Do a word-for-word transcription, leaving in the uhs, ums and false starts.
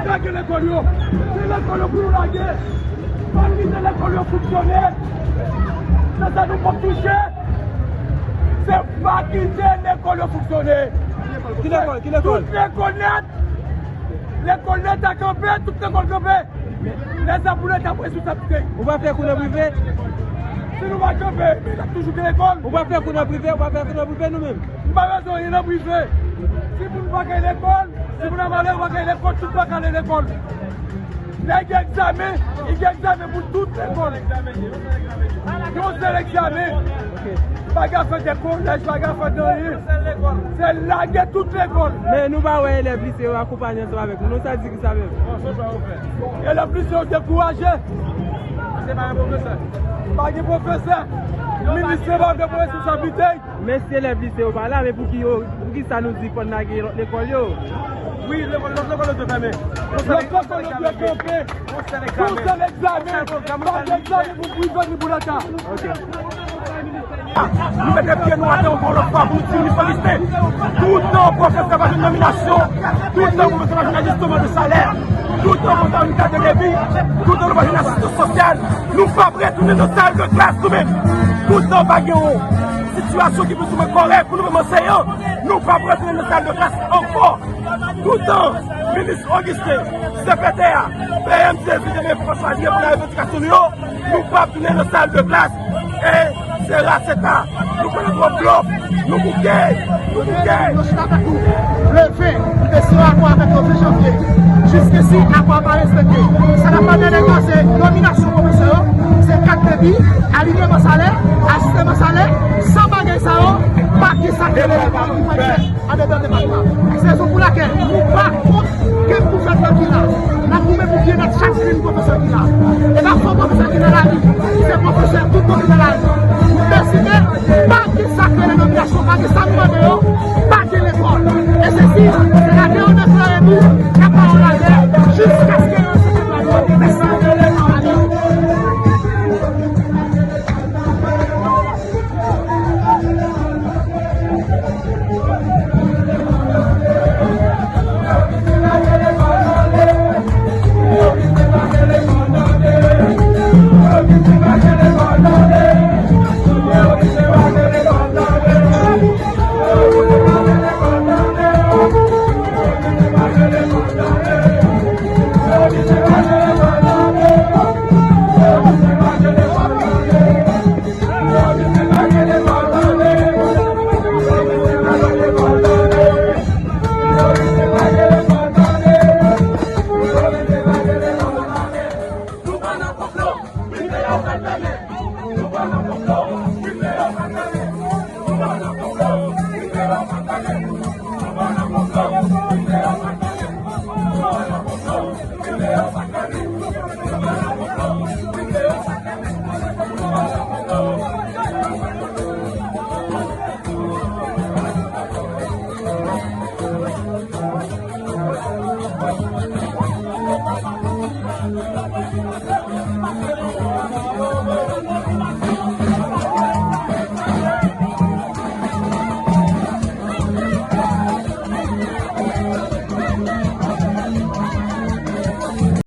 Lage lekòl yo. Se lekòl yo pou nou lage. Pa kite lekòl yo fonksyone. Se sa nou pap touche. Se pa kite lekòl yo fonksyone. Ki lekòl? Ki lekòl? Tout lekòl nèt. Lekòl leta kanpe, tout lekòl kanpe. Lè sa pou leta pou responsabilite. Ou pa fè kou nan prive? Si nou pa kanpe, men n ap toujou gen lekòl. Ou pa fè kou nan prive, ou pa fè kou nan prive nou menm. M pa bezwen anyen nan prive. Si moun pa kay lekòl, si moun nan malè, pa kay lekòl, tout pa kay lekòl. Lè gen egzamen, gen egzamen pou tout lekòl. Yon sèl egzamen. Pa gen afè de kolèj, pa gen afè de anyen. Se lage tout lekòl. Men nou pa wè elèv lise yo akonpanye ansanm avèk nou. Nou sa di ki sa menm? Elèv lise yo dekouraje. Pa gen pwofesè. Minis se pa gen responsabilite. Men si elèv lise yo pa la, men pouki yo, poukisa nou di fò n lage lòt lekòl yo? Wi, lekòl, lòt lekòl yo dwe fèmen. Lòt lekòl yo dwe kanpe. Yon sèl egzamen. Pa gen egzamen pou prive ni pou leta. Nou mete pye nou atè ankò lòt fwa pou nou di nou fè liste. Toutan pwofesè pa jwenn nominasyon, toutan pwofesè pa jwenn ajisteman de salè, toutan pwofesè pa jwenn kad de levi, toutan nou pa jwenn asistans sosyal, nou p ap retounen nan sal de klas nou menm. Toutan pa gen yon sitiyasyon ki plis ou mwen kòrèk pou nou menm anseyan, nou p ap retounen nan sal de klas ankò. Toutan minis Augustin, sekretè a, P M T, Prezidan Frans Fadye pou revandikasyon nou yo, nou p ap tounen nan sal de klas. E se raseta, nou pran twòp blòf, nou bouke, nou bouke. Yo chita avèk nou. Le ven, nou te siyen akò avèk yo ven janvye. Jiskesi akò a pa respekte. Sa n ap mande leta, se nominasyon pwofesè yo, se kad de levi, alinyeman salè, ajisteman salè, san bagay sa yo, pa gen sa k rele lekòl ki fè. Andedan depatman. Se rezon pou lakèl nou pa kont ke gouvènman ki la. N ap goumen pou byennèt chak grenn pwofesè ki la. E pa fo pwofesè ki nan lari, se pwofesè tout moun ki nan lari. Nou deside, pa gen sa k rele nominasyon, pa gen sa nou mande yo, pa gen lekòl. E se si, se lage yo deklare nou, n ap ba yo lagè, jiskaske yo respekte dwa nou. Mèsi.